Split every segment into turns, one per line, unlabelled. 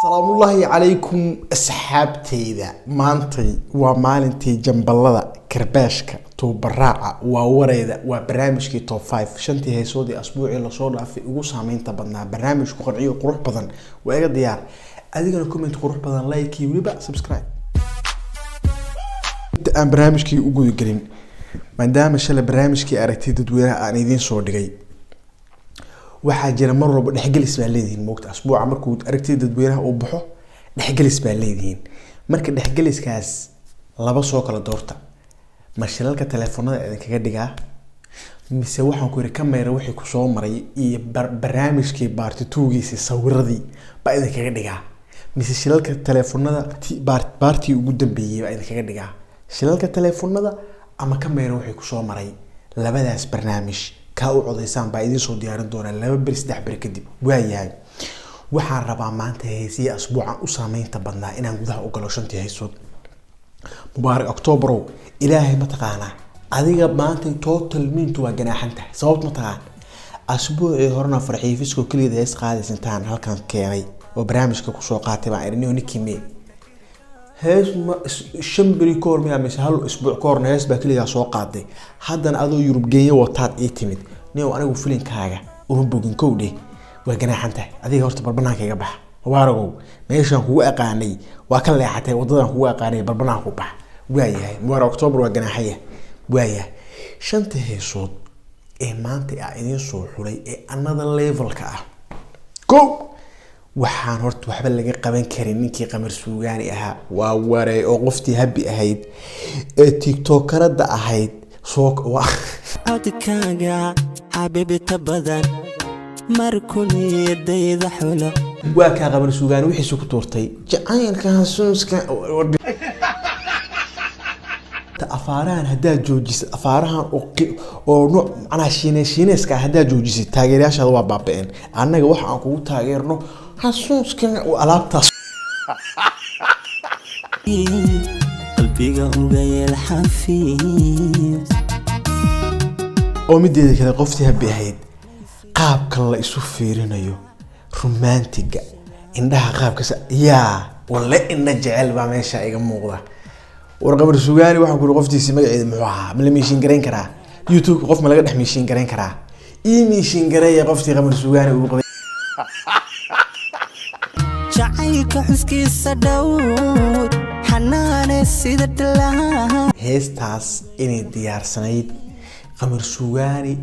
Salaamullaahi calaykum asxaabteyda. Maantay waa maalintii jambalada, karbaashka, tuubaraaca, waa wareeda, waa barnaamijkii top 5, shantii heesood ee asbuucii lasoo dhaafay ugu saameynta badnaa. Barnaamijku qanciyo qurux badan waa iga diyaar. Adigana comment qurux badan, like iyo weliba subscribe. Inta aan barnaamijkii u gudagelin, maadaama shalay barnaamijkii aragtay dadweynaha aan idiin soo dhigay, waxaa jira mar walba dhexgelis baa leedihiin. Moogta, asbuuca markuu aragtida dadweynaha uu baxo, dhexgelis baa leedihiin. Marka dhexgeliskaas laba soo kala doorta: ma shilalka telefoonada idinkaga dhigaa, mise waxaan ku yiri kamera wixii kusoo maray iyo barnaamijkii part two-giisi sawiradii baa idinkaga dhigaa, mise shilalka telefoonada part-ii ugu dambeeyey baa idinkaga dhigaa? Shilalka telefoonada ama kamera wixii kusoo maray, labadaas barnaamij kaa u codaysaan baa idiin soo diyaarin doonaa 2 beri, 3 beri kadib. Waayahay, waxaan rabaa maanta heesiya asbuucan u saameynta badnaa inaan gudaha u galo, shantii heesood. Mubaarak Octoberow, ilaahay ma taqaanaa, adiga maanta total mintu waa ganaaxan tahay. Sababt ma taqaan? Asbuucii horena Farxiifisko keligeed hees qaadaysa intaan halkan keenay oo barnaamijka kusoo qaatay baan idhi, ninkii mee hees ma 5 beri ka hor miyaa mise hal isbuuc ka horna hees baa keligaa soo qaaday. Haddana adoo Yurub geeyo wataad ii timid. Niow, anigu filinkaaga uma bogin. Kow dheh, waa ganaaxan tahay adiga. Horta bal banaanka iga bax, Mubaaragow. Meeshaan kugu aqaanay waa ka leexatay, wadadaan kugu aqaanay bal banaanka u bax. Waayahay, Mubaarak October waa ganaaxaya. Waayahay, shanta heesood ee maanta aa idiin soo xulay ee another levelka ah. Ko, waxaan horta waxba laga qaban karin ninkii Qamar Suugaani ahaa, waa warey, oo qoftii Happy ahayd ee tiktokarada ahayd soo
Codkaaga xabiibta badan markuu niyadayda xulo.
Waa kaa Qamar Suugaani wixiisu ku tuurtay jacaylka xasuuska. Afaarahan haddaad joojisid, afaarahan oo nooc macnaha shiine shiineeska ah haddaad joojisid, taageerayaashaada waa baaba'een. Annaga waxa aan kugu taageerno xasuuska waa alaabtaas.
Qalbiga uga yeel xafiis.
Oo mideeda kale, qoftii Happy ahayd, qaabka la isu fiirinayo, romantic-ga indhaha, qaabkas yaa walle indha jecel baa meesha iga muuqda. War Qamar Sugaani, waxaan ku uri qoftiisi magaceeda muxuu ahaa? Ma la miishin garayn karaa YouTube? Qof ma laga dhex miishin garayn karaa? Ii miishin gareeya qoftii Qamar Sugaani uu qabay.
Jacaylka xuskiisa dhowr, xanaane sida dhalaan.
Heestaas inay diyaarsanayd Qamar Sugaani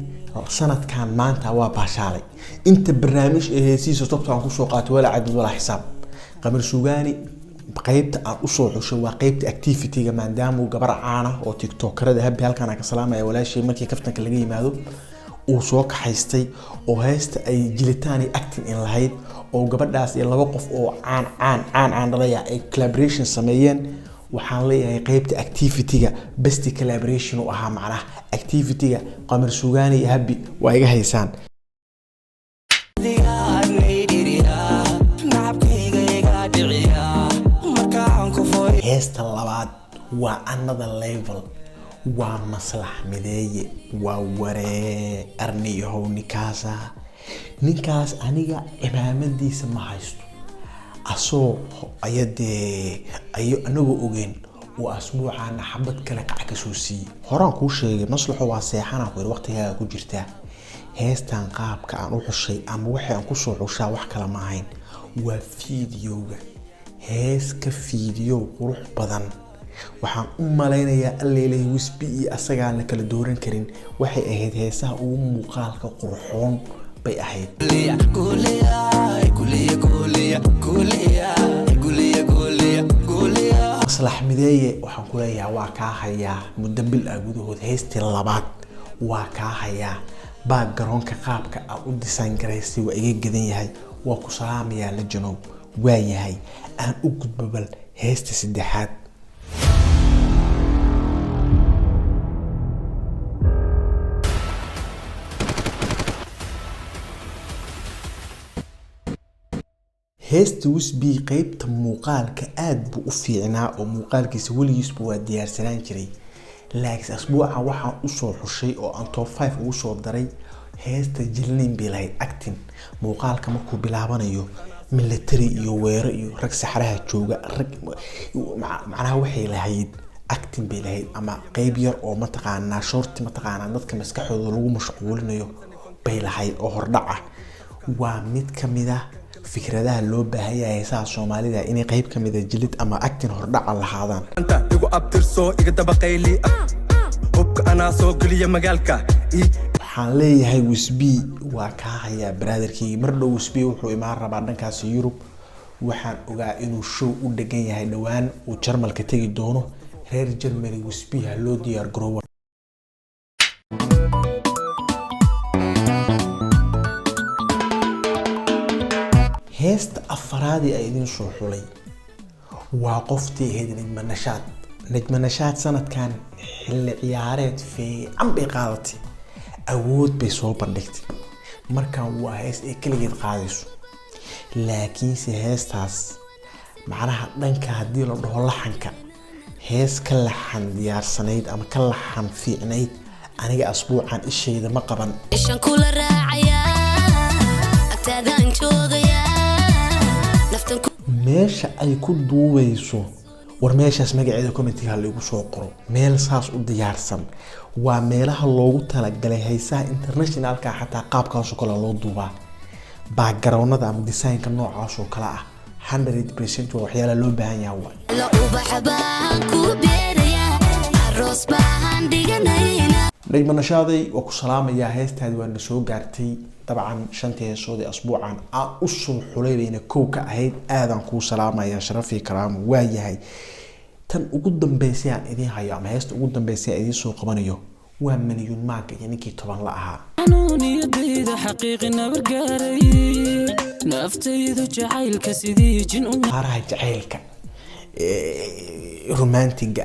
sanadkan maanta waa baashaalay. Inta barnaamij ee heesihiisa tobta aan kusoo qaatay, walaa cadad walaa xisaab. Qamar Sugaani qeybta aan usoo xushay waa qeybta activity-ga, maadaama uu gabar caana oo tiktokerada Happy, halkaan aan ka salaamaya walaashay, markii kaftanka laga yimaado, uu soo kaxaystay oo heesta ay jilitaan iyo acting in lahayd, oo gabadhaas iyo laba qof oo caan caan caan caan dhalaya ay collaboration sameeyeen. Waxaan leeyahay qeybta activity-ga best collaboration u ahaa. Macnaha activity-ga Qamar Sugaani iyo Happy waa iga haysaan.
Nacabkayga iga dhiciya markaan ku foy.
Heesta labaad waa another level, waa Maslax Mideeye. Waa waree, arniyahow, ninkaasa, ninkaas aniga cimaamadiisa ma haysto. Asoo ayadee ayo anagoo ogeyn uu asbuucaana xabad kale qac ka soo siiyey. Horaan kuu sheegay, Maslaxo, waa seexanaan ku yidhi, waqtigaaga ku jirtaa. Heestan qaabka aan u xushay ama waxay aan kusoo xushaa wax kale ma ahayn, waa fiidiyowga. Hees ka fiidiyow qurux badan waxaan u malaynayaa alleylahay Wisbi iyo asagaan la kala dooran karin. Waxay ahayd heesaha ugu muuqaalka qurxoon bay ahayd. Maslax Mideeye, waxaan ku leeyahay waa kaa hayaa muddo bil ah gudahood. Heestii labaad waa kaa hayaa. Baa garoonka qaabka aad u design garaysay waa iga gadan yahay. Waa ku salaamayaa la janow. Waa yahay, aan u gudbo bal heesta saddexaad. Heesta Wisbi qeybta muuqaalka aad buu u fiicnaa, oo muuqaalkiisa weligiisba waa diyaarsanaan jiray, laakiin asbuuca waxaan usoo xushay oo aan top 5 ugu soo daray heesta jilnayn bay lahayd acting. Muuqaalka markuu bilaabanayo Military iyo weero iyo rag saxraha jooga, rag macnaha waxay lahayd acting bay lahayd, ama qeyb yar oo mataqaanaa short, mataqaanaa dadka maskaxdooda lagu mashquulinayo bay lahayd oo hordhac ah. Waa mid kamid ah fikradaha loo baahan yahay heesaha Soomaalida, inay qeyb kamid a jilid ama acting hordhaca lahaadaan.
Igu abtirso, iga dabaqayli, hubka anaa soo geliya magaalka.
Waxaan leeyahay Wisbi, waa kaa hayaa brotherkeygi. Mar dhow Wisbi wuxuu imaan rabaa dhankaasi Yurub. Waxaan ogaa inuu show u dhegan yahay, dhowaan uu Jarmalka tegi doono. Reer Germany, Wisbi ha loo diyaar garoobo. Heesta afaraadii ay idiin soo xulay waa qoftii ahayd Najma Nashaad. Najma Nashaad sanadkan xilli ciyaareed fiican bay qaadatay, awood bay soo bandhigtay. Markan waa hees ay keligeed qaadayso, laakiinse heestaas macnaha dhanka haddii la dhaho laxanka, hees ka laxan diyaarsanayd ama ka laxan fiicnayd aniga asbuucan ishayda ma qaban.
Ishan kula raacayaa, agtaadaan joogayaa, naftan ku
Meesha ay ku duubeyso, war meeshaas magaceeda commentiga ha laigu soo qoro. Meel saas u diyaarsan waa meelaha loogu talagalay heesaha internationalka, xataa qaabkaasoo kale loo duubaa, backgroundada ama designka noocaas oo kale ah. 100% waa waxyaalaha loo baahan yahay waay.
La ubaxa baan ku beerayaa, aroos baan dhiganayna.
Najma Nashaaday, waa ku salaamayaa. Heestaadi waa na soo gaartay. Dabcan shantii heesood ee asbuucan aan usoo xulay bayna kow ka ahayd. Aadaan kuu salaamayaa, sharafii karaamo. Waa yahay, tan ugu dambeysay aan idiin hayo ama heesta ugu dambeysay aan idiin soo qabanayo waa Malyuun Maanka iyo ninkii toban la ahaa.
Xanuuniyadayda xaqiiqi nabar gaaray, naftaydu jacaylka sidii jin u
Qaaraha jacaylka, romantiga,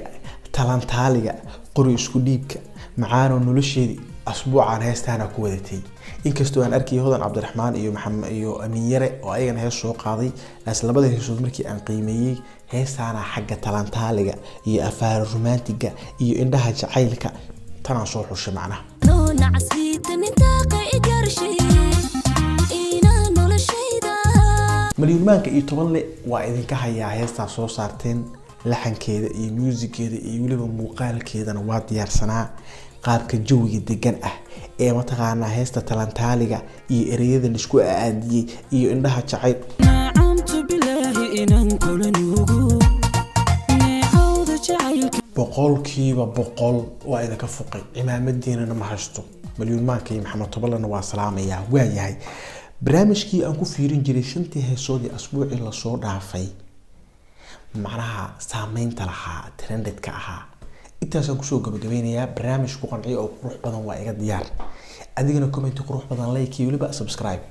talantaaliga, qori isku dhiibka, macaanoo nolosheedii asbuucan heestaana ku wadatay. Inkastoo aan arkayay Hodan Cabdiraxmaan iyo Maxamed iyo Amiin Yare oo ayagana hees soo qaaday, laas labada heesood markii aan qiimeeyey, heestaana xagga talantaaliga iyo afaara romantiga iyo indhaha jacaylka tanaan soo xushay macnaha.
Nacasliita nintaaqa igarshay inaa noloshayda.
Malyuunmaanka iyo toban le waa idinka hayaa. Heestaa soo saarteen, laxankeeda iyo muusigeeda iyo weliba muuqaalkeedana waa diyaarsanaa. Qaabka jawiga degan ah ee mataqaanaa heesta talantaaliga iyo ereyada laisku aadiyey iyo indhaha jacayl.
Nacamtu bilaahi inaan kula nuugo neecawda jacaylka.
100% waa idinka fuqay, cimaamadiinana ma haysto. Malyuunmaanka iyo Maxamed Tobalena waa salaamayaa. Waayahay, barnaamijkii aan ku fiirin jiray shantii heesoodii asbuucii lasoo dhaafay, macnaha saameynta lahaa, trendedka ahaa, intaasaan kusoo gabagabeynayaa. Barnaamij ku qanciya oo qurux badan waa iga diyaar. Adigana comment qurux badan, like iyo weliba subscribe.